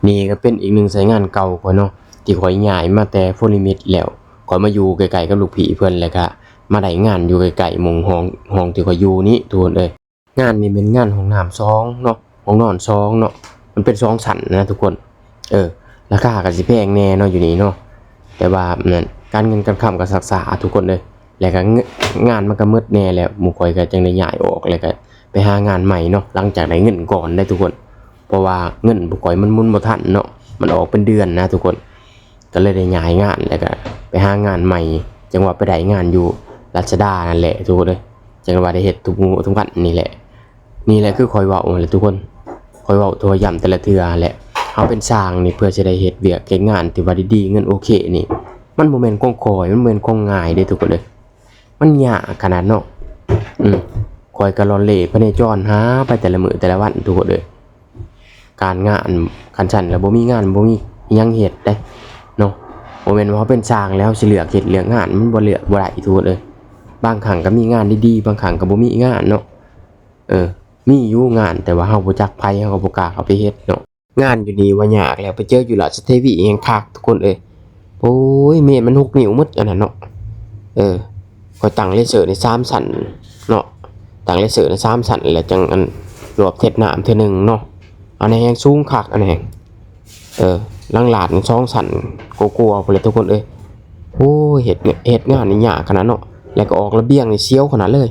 ນີ້ກໍເປັນອີກໜຶ່ງສາຍງານເກົ່າຂ້ອຍເນາະ ທີ່ຂ້ອຍຍ້າຍມາແຕ່ໂພລິມິດແລ້ວ ຂ້ອຍມາຢູ່ໃກ້ໆກັບລູກພີ່ເພິ່ນ ແລ້ວກະມາໄດ້ງານຢູ່ໃກ້ໆໝ່ອງຫ້ອງ ຫ້ອງທີ່ຂ້ອຍຢູ່ນີ້ທຸກຄົນເອີຍ. ງານນີ້ແມ່ນງານຫ້ອງນ້ຳສອງເນາະ ຫ້ອງນອນສອງເນາະ ມັນເປັນສອງຊັ້ນນະທຸກຄົນ. ເອີ ລາຄາກໍຊິແພງແດ່ເນາະຢູ່ນີ້ເນາະ ແຕ່ວ່ານັ້ນ ການເງິນການຄຳກໍຊັກຊ້າທຸກຄົນເອີຍ ແລ້ວກໍງ- ງານມັນກໍໝົດແດ່ແລ້ວ ໝູ່ຂ້ອຍກໍຈັ່ງໄດ້ຍ້າຍອອກ ແລ້ວກໍໄປຫາງານໃໝ່ເນາະ ຫຼັງຈາກໄດ້ເງິນກ່ອນເດ້ທຸກຄົນ. ເພາະວ່າເງິນພວກຂ້ອຍມັນໝູນບໍ່ທັນເນາະ ມັນອອກເປັນເດືອນນະທຸກຄົນ ກໍເລີຍໄດ້ຍ້າຍງານ ແລ້ວກໍໄປຫາງານໃໝ່ ຈັ່ງວ່າໄປໄດ້ງານຢູ່ລາຊາດານັ້ນແຫຼະທຸກຄົນເອີຍ ຈັ່ງວ່າໄດ້ເຮັດທຸກມື້ທຸກວັນນີ້ແຫຼະ. ນີ້ແຫຼະຄືຂ້ອຍເວົ້າຫັ້ນແຫຼະທຸກຄົນ ຂ້ອຍເວົ້າທົ່ວຢ້ຳແຕ່ລະເທື່ອຫັ້ນແຫຼະ ເຮົາເປັນຊ່າງນີ້ເພື່ອຊິໄດ້ເຮັດວຽກເຮັດງານທີ່ວ່າດີໆ ເງິນໂອເຄນີ້ ມັນບໍ່ແມ່ນຂອງຂ້ອຍ ມັນບໍ່ແມ່ນຂອງງ່າຍເດ້ທຸກຄົນເອີຍ ມັນຍາກຂະໜາດເນາະ. ອືມ ຂ້ອຍກໍລ່ອນເລ່ພະເນຈອນຫາໄປແຕ່ລະມື້ແຕ່ລະວັນທຸກຄົນເອີຍ ການງານ ຄັນຊັ້ນແລ້ວບໍ່ມີງານ ບໍ່ມີຫຍັງເຮັດເດ້ເນາະ ບໍ່ແມ່ນວ່າເຮົາເປັນຊ່າງແລ້ວເຮົາຊິເລືອກເຮັດເລືອກງານ ມັນບໍ່ເລືອກບໍ່ໄດ້ທຸກຄົນເອີຍ. ບາງຄັ້ງກໍມີງານດີໆ ບາງຄັ້ງກໍບໍ່ມີງານເນາະ ເອີ ມີຢູ່ງານ ແຕ່ວ່າເຮົາບໍ່ຈັກໃຜ ເຮົາກໍບໍ່ກ້າເຂົ້າໄປເຮັດເນາະ. ງານຢູ່ນີ້ວ່າຍາກແລ້ວ ໄປເຈີຢູ່ລາຊະເທວີແຮ່ງຄັກທຸກຄົນເອີຍ. ໂອ້ຍ ເມດມັນຫົກນິ້ວໝົດອັນນັ້ນເນາະ. ເອີ ຂ້ອຍຕັ້ງເລເຊີໃນສາມຊັ້ນເນາະ ຕັ້ງເລເຊີໃນສາມຊັ້ນ ແລ້ວຈັ່ງອັນລວບເທັດນ້ຳເທື່ອໜຶ່ງເນາະ. ອັນນີ້ແຮ່ງສູງຄັກ ອັນນີ້ແຮ່ງ ເອີ ຫຼັງລາດສອງຊັ້ນກວ່າໆພຸ້ນແຫຼະທຸກຄົນເອີຍ. ໂອ້ຍ ເຮັດ ເຮັດງານນີ້ຍາກຂະໜາດເນາະ ແລ້ວກໍອອກລະບຽງນີ້ສຽວຂະໜາດເລີຍ.